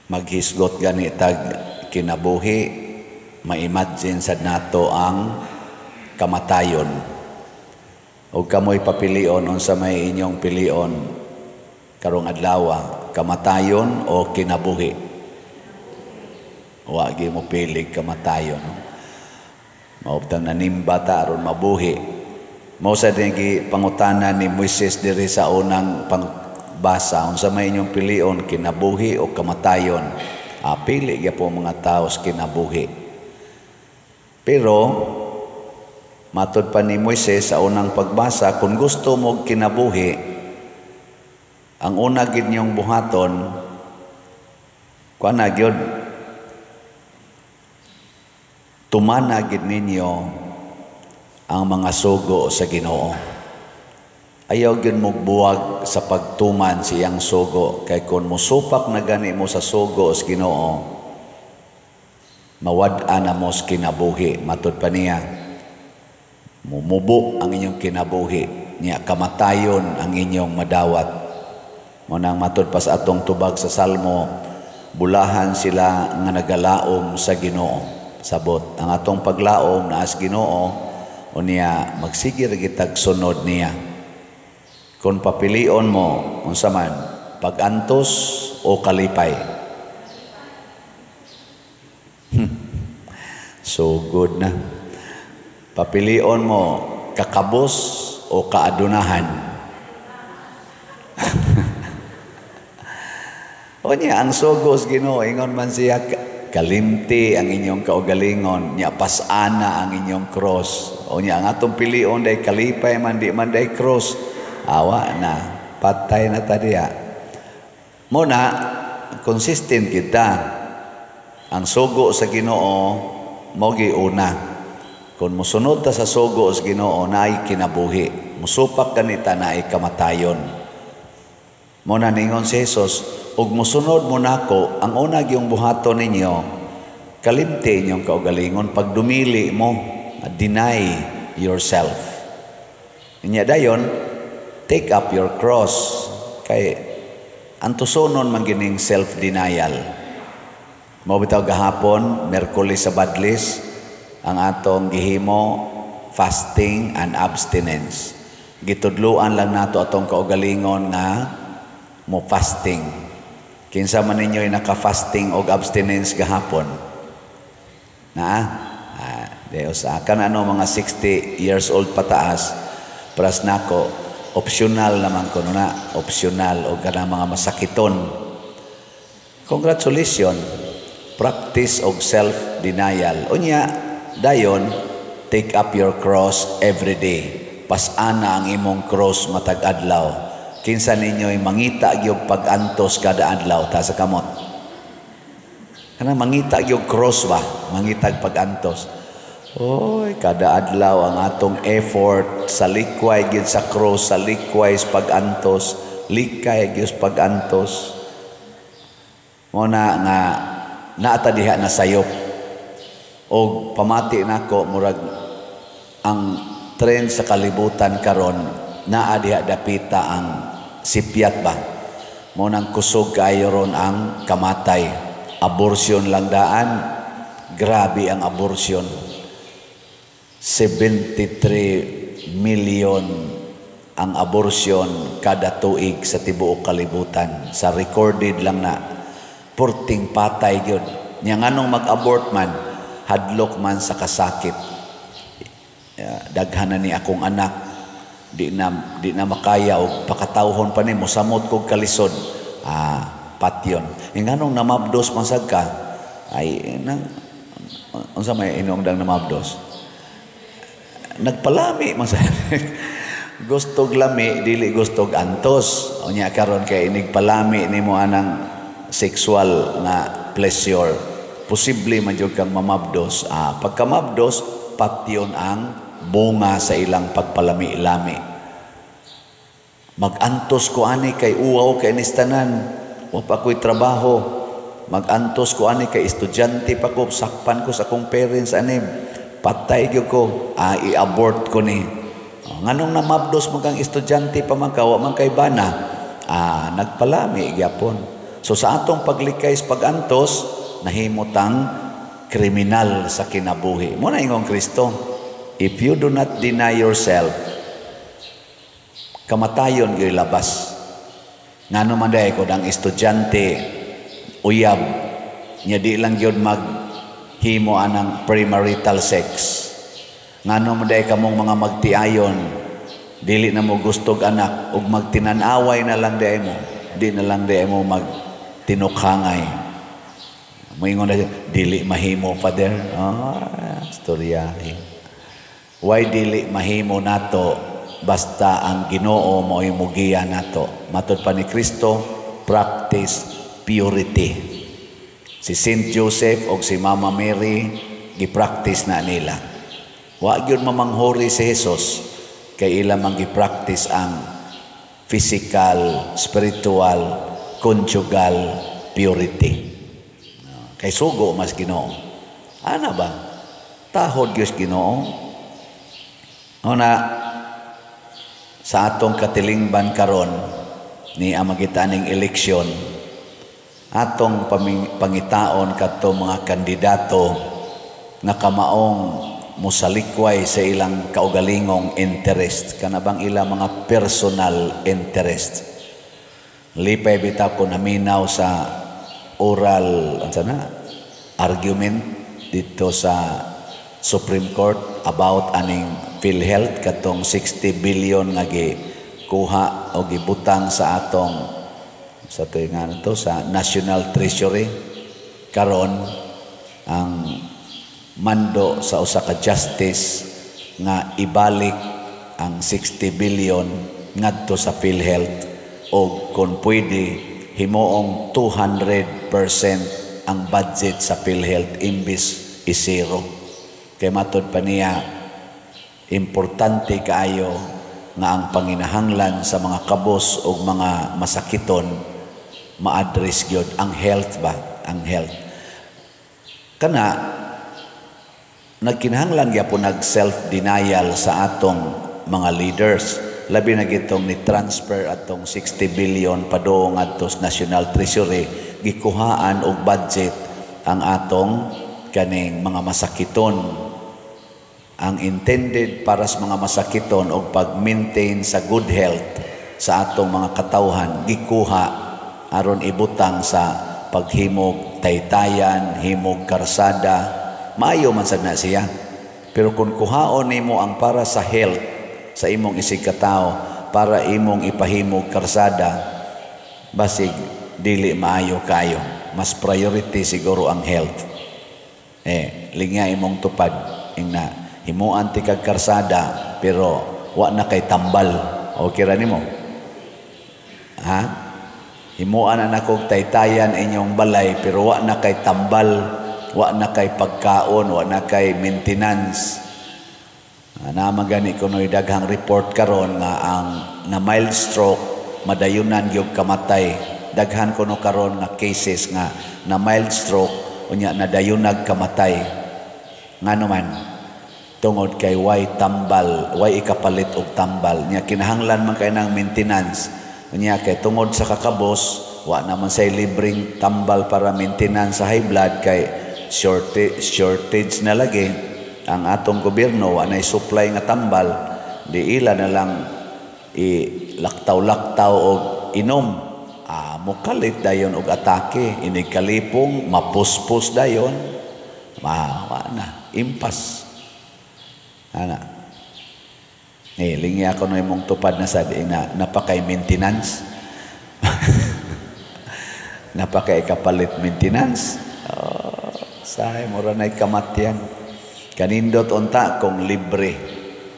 Maghisgot gani tag kinabuhi, ma-imagine sad nato ang kamatayon. O kamoy papilion, unsa may inyong pilion karong adlaw, kamatayon o kinabuhi? Wa gyud mo pili kamatayon, no? Maubtang nanimba ta aron mabuhi. Mao sa din pangutana ni Moises diri sa unang pagbasa, unsa may inyong pilion, kinabuhi o kamatayon? Pili gyapon mga tao sa kinabuhi. Pero matod pa ni Moises sa unang pagbasa, kung gusto mo kinabuhi, ang una gid niyong buhaton, kuan na gyud, tumana gid ninyo ang mga sugo sa Ginoo. Ayaw gyud mo buwag sa pagtuman sa iyang sugo, kay kung musupak na gani mo sa sugo sa Ginoo, mawad-an na mo sa kinabuhi. Matod pa niya, mumubo ang inyong kinabuhi, niya kamatayon ang inyong madawat. Mao nang matod pa sa atong tubag sa Salmo, bulahan sila nga nagalaom sa Ginoo. Sabot, ang atong paglaom naa sa Ginoo, unya magsige ra kitag sunod niya. Kung papilion mo, unsa man, pag-antos o kalipay? So good na. Papilion mo, kakabos o kaadunahan? Unya, ang sugos Ginoo, ingon man siya, kalimti ang inyong kaugalingon, nya pasana ang inyong cross. Unya, ang atong pilion day kalipay man, di man day cross. Awa na, patay na ta diya. Muna, consistent kita. Ang sugo sa Ginoo, mao una. Kung musunod ta sa sugo sa Ginoo, naay kinabuhi. Musupak kanita, naay kamatayon. Muna ningon si Jesus, ug musunod mo nako, ang una gyung buhaton ninyo, kalimti inyong kaugalingon, pag dumili mo, deny yourself. Inya dayon, take up your cross. Kay antusonon man gining self-denial. Mao bitaw gahapon, Merkulis sa Badlis, ang atong gihimo, fasting and abstinence. Gitudluan lang nato atong kaugalingon nga mo fasting. Kinsa man ninyo'y naka-fasting og abstinence gahapon? Na? Dios, kan ano mga 60 years old pataas, pras nako, optional naman ko na, optional og kanang mga masakiton. Congratulations, practice og self-denial. Unya, dayon, take up your cross every day. Pasana ang imong cross matag adlaw. Kinsa ninyo'y mangita gyud pag-antos kada adlaw, ta sa kamot? Kanang mangita gyud cross ba? Mangitag pag-antos. Oy, kada adlaw ang atong effort sa likway gyud sa cross, sa likway sa pag-antos, likay gyud sa pag-antos. Mo na nga naata diha na sayop. Og pamati nako, murag ang trend sa kalibutan karon naa diha dapita ang sipyat ba. Mo nang kusog kaayo ron ang kamatay. Abortion lang daan, grabe ang abortion. 73 million ang abortion kada tuig sa tibuok kalibutan. Sa recorded lang na, purting patay gyud. Nya nganong mag-abort man, hadlok man sa kasakit. Daghan na ni akong anak, di na makaya og pakatawhon pa ni, mosamot kog kalisod. Patyon. Nganong namabdos man sad ka, ay nang unsa may inong dang namabdos? Nagpalami man sa gustog lami, dili gustog antos. Unya karon kay inig palami nimo anang sexual nga pleasure, posible man jud kang mamabdos. Pagkamabdos, patyon ang bunga sa ilang pagpalami-lami. Magantos ko ani kay uwaw kay nistanan, wa pa ko'y trabaho. Magantos ko ani kay estudyante pa ko, sakpan ko sa akong parents ani. Patay gyud ko, i-abort ko ni. Oh, nganong namabdos man kang estudyante pa man ka, wa man kay bana? Nagpalami gyapon. So sa atong paglikay sa pagantos, nahimo tang kriminal sa kinabuhi. Mao na ingong Kristo, if you do not deny yourself, kamatayon gyud labas. Ngano man diay kung ang estudyante uyab nya di lang gyud maghimo anang premarital sex? Ngano man diay kamong mga magtiayon, dili na mo gustog anak ug magtinan-away na lang diay mo, di na lang diay mo magtinukhangay? Moingon na, "Dili mahimo, Father." Ah, storya. Why dili mahimo nato basta ang Ginoo mao'y mugiya nato? Matod pa ni Kristo, practice purity. Si Saint Joseph o si Mama Mary, gi-practice na nila. Wa gyud mamanghuri si Jesus kay ila man gi-practice ang physical, spiritual, conjugal purity. Kay sugo mas Ginoo. Ana ba? Tahod gyud Ginoo. Una, sa atong katilingban karon ni ang magitaning eleksyon, atong pangitaon kadto mga kandidato nga kamaong musalikway sa ilang kaugalingong interest, kana bang ilang mga personal interest. Lipay bitaw ko naminaw sa oral, unsa na, argument dito sa Supreme Court about aning PhilHealth, katong 60 billion nga gikuha o gibutang sa atong, sa to nga to, sa National Treasury. Karon ang mando sa usa ka justice nga ibalik ang 60 billion ngadto sa PhilHealth o kung pwede himuong 200% ang budget sa PhilHealth imbis i-zero. Kay matod pa niya, importante kaayo nga ang panginahanglan sa mga kabos o mga masakiton ma-address gyud, ang health ba, ang health. Kana nagkinahanglan gyapon nag self-denial sa atong mga leaders, labi na gitong ni transfer atong 60 billion padung ngadto sa National Treasury, gikuhaan og budget ang atong kaning mga masakiton. Ang intended para sa mga masakiton og pag-maintain sa good health sa atong mga katawhan, gikuha aron ibutang sa paghimog taytayan, himog karsada. Maayo man sad na siya, pero kung kuhaon nimo ang para sa health sa imong isig katao para imong ipahimog karsada, basig dili maayo kayo. Mas priority siguro ang health. Eh, lingya imong tupad ingna himuan ti kag karsada pero wa na kay tambal, okay ra nimo? Ha, himuan na nakog taytayan inyong balay pero wa na kay tambal, wa na kay pagkaon, wa na kay maintenance. Naa gani kuno'y daghang report karon nga ang na mild stroke madayunan gyud kamatay. Daghan kuno karon nga cases nga na mild stroke unya nadayunag kamatay. Ngano man? Tungod kay way tambal, way ikapalit og tambal. Nya kinahanglan man kay ng maintenance. Unya kay tungod sa kakabos, wa naman say libreng tambal para maintenance sa high blood kay shortage na lagi ang atong gobyerno, wa nay supply nga tambal. Di ila na lang i laktaw-laktaw og inom. Ah, mukalit dayon og atake, inig kalipong mapuspos dayon, ma wa na impas ana. Eh, lingya ko na imong tupad na sad ina napakay maintenance, napakay kapalit maintenance. Oh, sahay mura na'y kamatyan. Kanindot unta kung libre.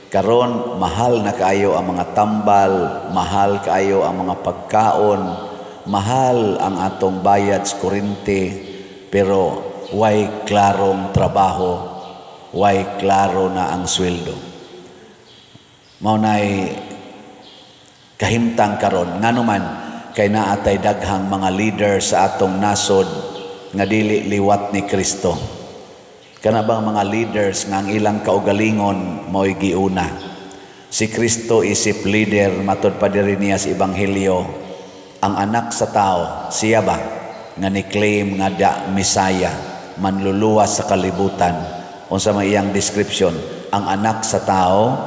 Karon mahal na kaayo ang mga tambal, mahal kaayo ang mga pagkaon, mahal ang atong bayad sa kuryente, pero way klarong trabaho, way klaro na ang sweldo. Mao nay kahimtang karon. Ngano man? Kay naatay daghang mga leader sa atong nasod nga dili liwat ni Kristo. Kana bang mga leaders nga ang ilang kaugalingon mao'y giuna. Si Kristo isip leader, matod pa diri niya sa Ebanghelyo, ang anak sa tao, siya ba? nga ni-claim nga da Messiah, manluluwas sa kalibutan. Unsa may iyang description? Ang Anak sa Tao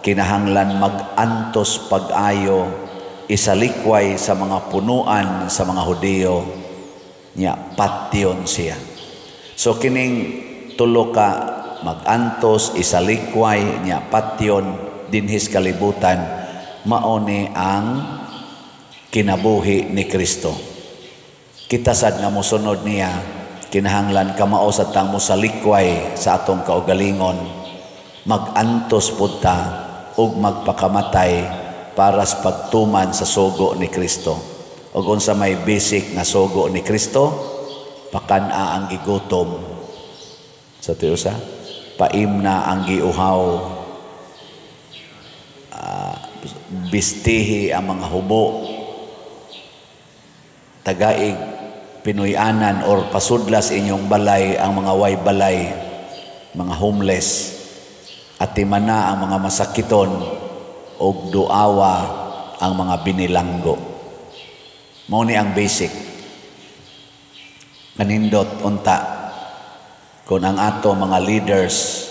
kinahanglan mag-antos pag-ayo, isalikway sa mga punuan sa mga Hudiyo, nya patyon siya. So kining tulo ka, mag-antos, isalikway, nya patyon dinhis kalibutan, mao ni ang kinabuhi ni Kristo. Kita sad nga mosunod niya, kinahanglan kamao sa tang mosalikway sa atong kaugalingon, mag-antos pud ta ug magpakamatay para sa pagtuman sa sugo ni Kristo. Ug unsa may basic nga sugo ni Kristo? Pakan-a ang gigutom. Sa tiusa, paimna ang giuhaw, bistihi ang mga hubo, tagaig pinuy-anan or pasudlas inyong balay ang mga way balay, mga homeless, atimana ang mga masakiton, ug duawa ang mga binilanggo. Mao ni ang basic. Kanindot unta kung ang ato mga leaders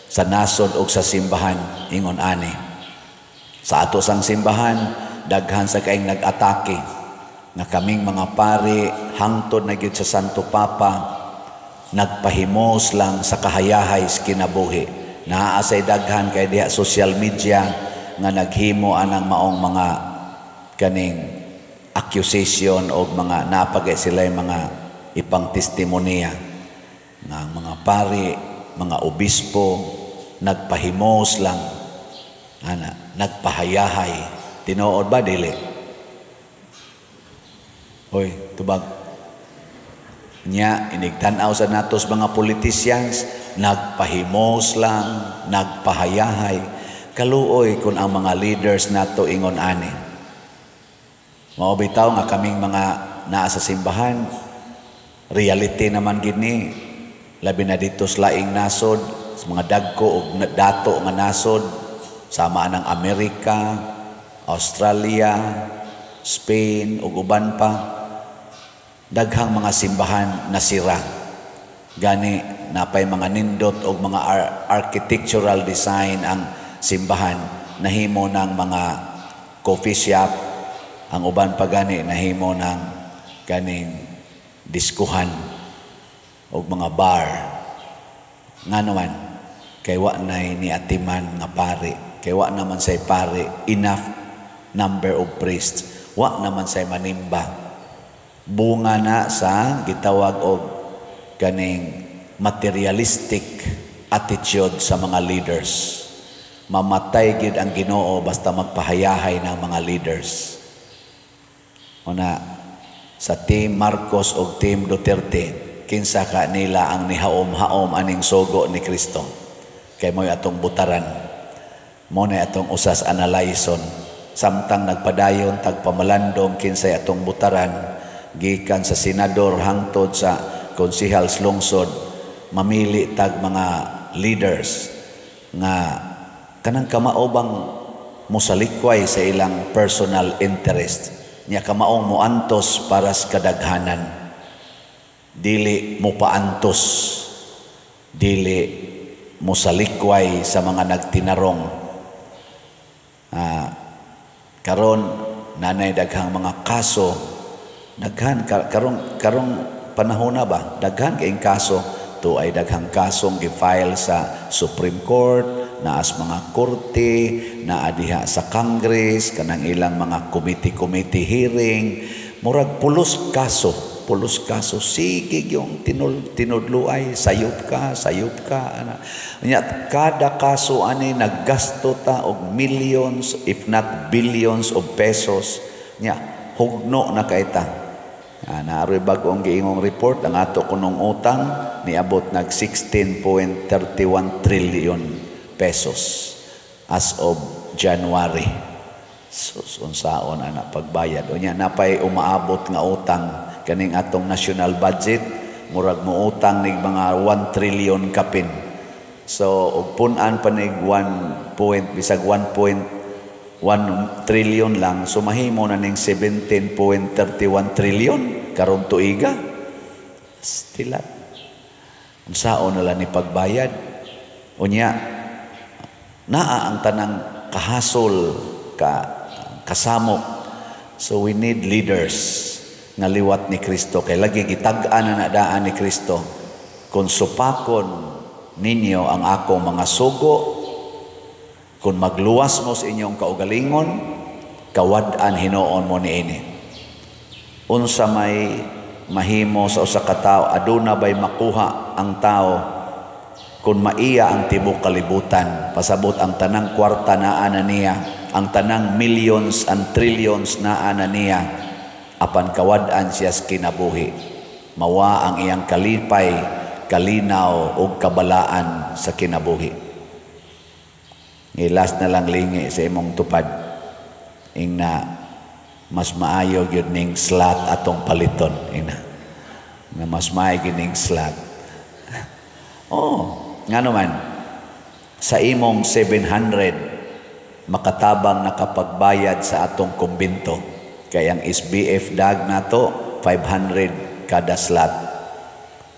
sa nasod ug sa simbahan ingon ani. Sa ato sang simbahan, daghan sa kaing nag-atake nga kaming mga pari, hangtod na gyud sa Santo Papa, nagpahimos lang sa kahayahay sa kinabuhi. Naa say daghan kay diha social media nga naghimo anang maong mga kaning accusation o mga napagay sila mga ipang testimonya nga ang mga pari, mga obispo, nagpahimos lang ana, nagpahayahay. Tinuod ba, dili? Hoy, tubag nya. Inigtan-aw sa natos mga politicians, nagpahimos lang, nagpahayahay. Kaluoy kung ang mga leaders nato ingon ani. Mao bitaw nga kaming mga naa sa simbahan, reality naman gini, labi na dito sa laing nasod, sa mga dagko og dato nga nasod, sama ng Amerika, Australia, Spain ug uban pa, daghang mga simbahan nasira. Gani napay mga nindot og mga architectural design ang simbahan, nahimo ng mga coffee shop, ang uban pa gani nahimo ng kaning diskuhan og mga bar. Ngano man? Kay wa nay ni atiman nga pari, kay wa naman say pari, enough number of priests, wa naman say manimba. Bunga na sa gitawag og kaning materialistic attitude sa mga leaders. Mamatay gid ang Ginoo basta magpahayahay ng mga leaders. Una, sa Team Marcos o Team Duterte, kinsa ka nila ang nihaom-haom aning sugo ni Kristo? Kay mo'y atong butaran. Mo na atong usas analyson. Samtang nagpadayon tagpamalandong kinsay atong butaran, gikan sa senador hangtod sa konsehal sa lungsod, mamili tag mga leaders nga kanang kamaobang mosalikway sa ilang personal interest nya, kamaong moantos para sa kadaghanan, dili mopaantos, dili mosalikway sa mga nagtinarong. Karon nanay daghang mga kaso, daghan karong karong panahon na ba, daghan kayong kaso to, ay daghang kasong gi-file sa Supreme Court, naas mga korte, naa diha sa Congress, kanang ilang mga committee-committee hearing, murag pulos kaso, pulos kaso, sige yung tinudluay, sayop ka, sayop ka. Ana. Nya, kada kaso ani naggasto ta og millions, if not billions of pesos. Nya, hugno na kay ta. Naaroy bag-ong giingong report, ang ato kunong utang niabot nag 16.31 trillion pesos as of January. So, unsaon ana pagbayad? Unya napay umaabot nga utang kaning atong national budget, murag moutang nig mga 1 trillion kapin. So og pun-an pa nig 1 point, bisag 1.1 trillion lang, so mahimo na ning 17.31 trillion. Karong tuiga stilat, unsaon na lang ni pagbayad? Unya naa ang tanang kahasol ka kasamok. So we need leaders nga liwat ni Kristo, kay lagi gitag-an na nadaan ni Kristo, "Kung supakon ninyo ang akong mga sugo, kung magluwas mo sa inyong kaugalingon, kawad-an hinuon mo niini." Unsa may mahimo sa usa ka tawo? Aduna bay makuha ang tao kung maiya ang tibok kalibutan? Pasabot ang tanang kwarta naa na niya, ang tanang millions and trillions naa na niya, apan kawad-an siya sa kinabuhi, mawa ang iyang kalipay, kalinaw ug kabalaan sa kinabuhi. Last na lang, lingi sa imong tupad, ingna mas maayo gyud ning slot atong paliton. Ingna nga mas maayo gyud ning slot. Oh, ngano man sa imong 700 makatabang nakapagbayad sa atong kumbento, kay ang SBF dag nato 500 kada slot.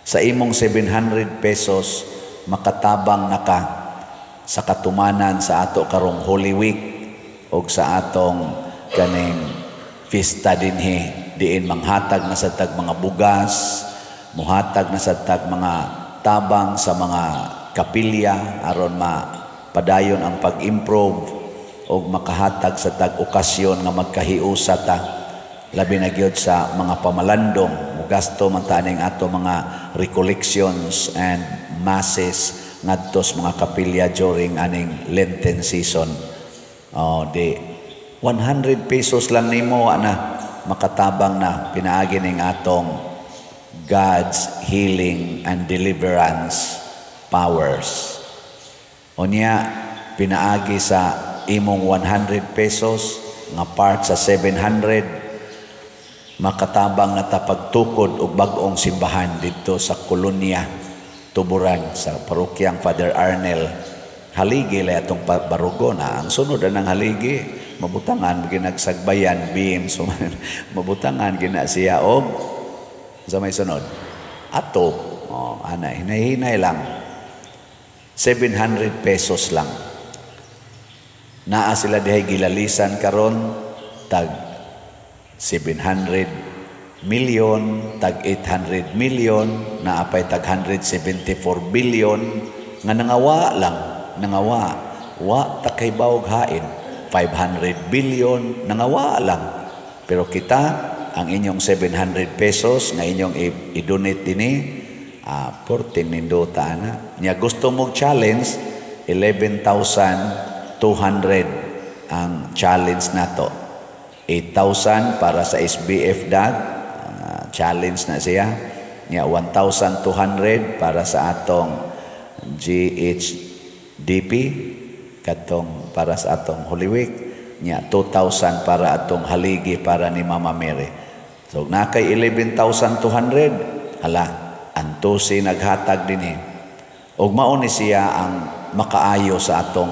Sa imong 700 pesos makatabang naka sa katumanan sa ato karong Holy Week og sa atong kaning fiesta dinhi, diin manghatag na sa tag mga bugas, muhatag na sa tag mga tabang sa mga kapilya aron mapadayon ang pag-improve og makahatag sa tag okasyon nga magkahiusa ta, labi na gyud sa mga pamalandong. Mugasto man ta ning ato mga recollections and masses ngadto sa mga kapilya during aning Lenten season. Oh, di 100 pesos lang nimo na makatabang na pinaagi ning atong God's healing and deliverance powers. Unya pinaagi sa imong 100 pesos nga part sa 700, makatabang na ta pagtukod og bag-ong simbahan didto sa kolonya Tuburan sa parokyang Father Arnel. Haligi lay atong barugo na ang sunod ang haligi, mabutangan ginagsagbayan beam, so mabutangan gina siya og sa may sunod ato. Oh, ana, hinay-hinay lang, 700 pesos lang. Naa sila dihay gilalisan karon tag 700 million, tag 800 million, naa pay tag 174 billion nga nangawa lang, nangawa. Wa ta kay bawog hain. 500 billion nangawa lang. Pero kita, ang inyong 700 pesos nga inyong i-donate dinhi, 14 nindota na. Nya gusto mo challenge, 11,200 ang challenge nato. 8,000 para sa SBF DAG, challenge na siya. Nya 1,200 para sa atong GHDP, katong para sa atong Holy Week. Nya 2,000 para atong haligi para ni Mama Mary. So na kay 11,200, hala, antusi naghatag dinhi. Ug mao ni siya ang makaayo sa atong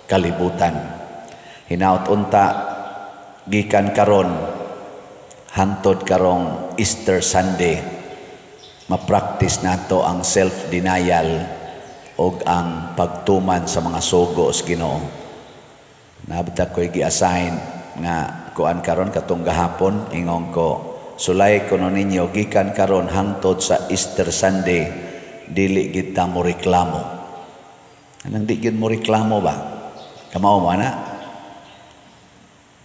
kalibutan. Hinaut unta gikan karon hantod karong Easter Sunday, ma-practice nato ang self-denial ug ang pagtuman sa mga sugo sa Ginoo. Nabta ko'y gi-assign nga kuan karon, katong gahapon ingon ko, sulay kuno ninyo gikan karon hangtod sa Easter Sunday, dili gid ta mo reklamo. Anang di gid mo reklamo ba? Kamao mo ana?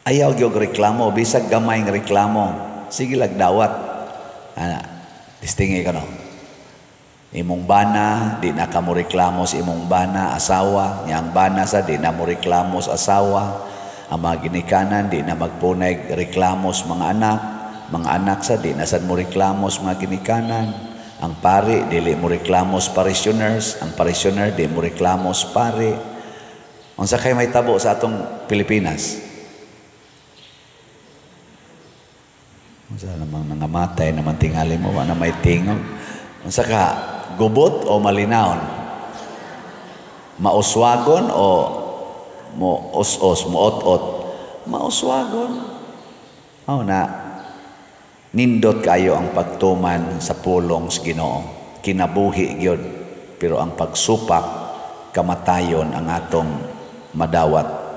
Ayaw gyud reklamo, bisag gamay nga reklamo. Sige lag dawat. Ana, distingi ka no. Imong bana, di na ka mo reklamo sa imong bana, asawa. Nya ang bana sa di na mo reklamo sa asawa. Ang mga ginikanan, di na magpunay reklamo sa mga anak. Mga anak sa di na sad mo reklamo sa mga ginikanan. Ang pari, dili mo reklamo sa parishioners. Ang parishioner, di mo reklamo sa pari. Unsa kay may tabo sa atong Pilipinas? Unsa namang nangamatay naman tingali mo, wa na may tingog. Unsa ka, gubot o malinawon? Mauswagon o mo os-os, mo ot-ot? Mauswagon. Oh, na. Nindot kayo ang pagtuman sa pulong sa Ginoo. Kinabuhi gyud, pero ang pagsupak, kamatayon ang atong madawat.